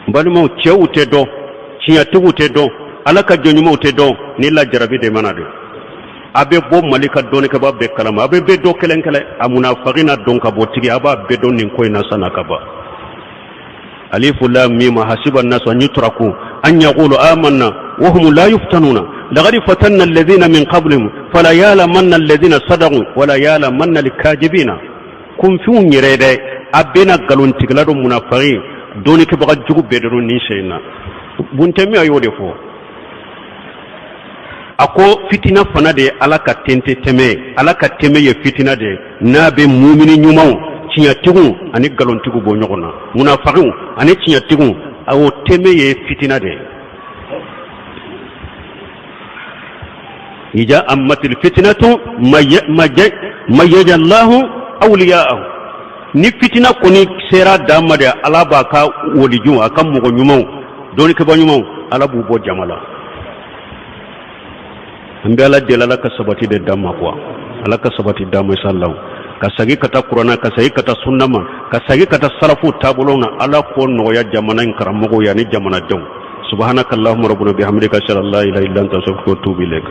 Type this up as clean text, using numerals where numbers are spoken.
N balimaw, cɛw tɛ dɔn, tiɲɛtigiw tɛ dɔn, Ala ka jɔn ɲumanw tɛ dɔn ni lajarabi de mana don. A bɛ bɔ Mali ka dɔnnikɛbaa bɛɛ kalama, a bɛ bɛɛ dɔn kelen kelen, a munafaki n'a dɔn ka bɔ tigi, a b'a bɛɛ dɔn nin ko in na san'a ka ban. Alifu lam mim hasiba an-nasu an yutraku an yaqulu amanna wa hum la yuftanuna laqad fatanna alladhina min qablihim fala ya'lamanna alladhina sadaqu wala ya'lamanna al-kadhibina. Kunfinw yɛrɛ dɛ, a bɛna nkalontigɛla dɔ, munafaki, dɔnnikɛbaga jugu bɛɛ dɔn nin sen in na. Bun Taymiya y'o de fɔ, a ko fitina fana de ye Ala ka tente tɛmɛ ye. Ala ka tɛmɛ ye fitina de ye, n'a bɛ mumini ɲumanw, tiɲɛtigiw ani nkalontigiw bɔ ɲɔgɔn na, munafakiw ani tiɲɛtigiw, o tɛmɛ ye fitina de ye. Ija amatil fitinatu mayyajallahu awliyaahu. Ni fitina kɔni sera dan ma de, Ala b'a ka walijuw, a ka mɔgɔ ɲumanw, dɔnnikɛbaa ɲumanw, Ala b'u bɔ jama la. An bɛ Ala deli, Ala ka sabati de d'an ma quoi, Ala ka sabati d'an ma inshallah, ka segin ka taa Kuranɛ, ka segin ka taa sunna ma, ka segin ka taa salafu taabolo na. Ala k'o nɔgɔya jamana in karamɔgɔw ye ani jamanadenw. Subhanaka allahumma rabbana bihamdika, ashhadu an la ilaha illa anta, astaghfiruka wa atubu ilaik.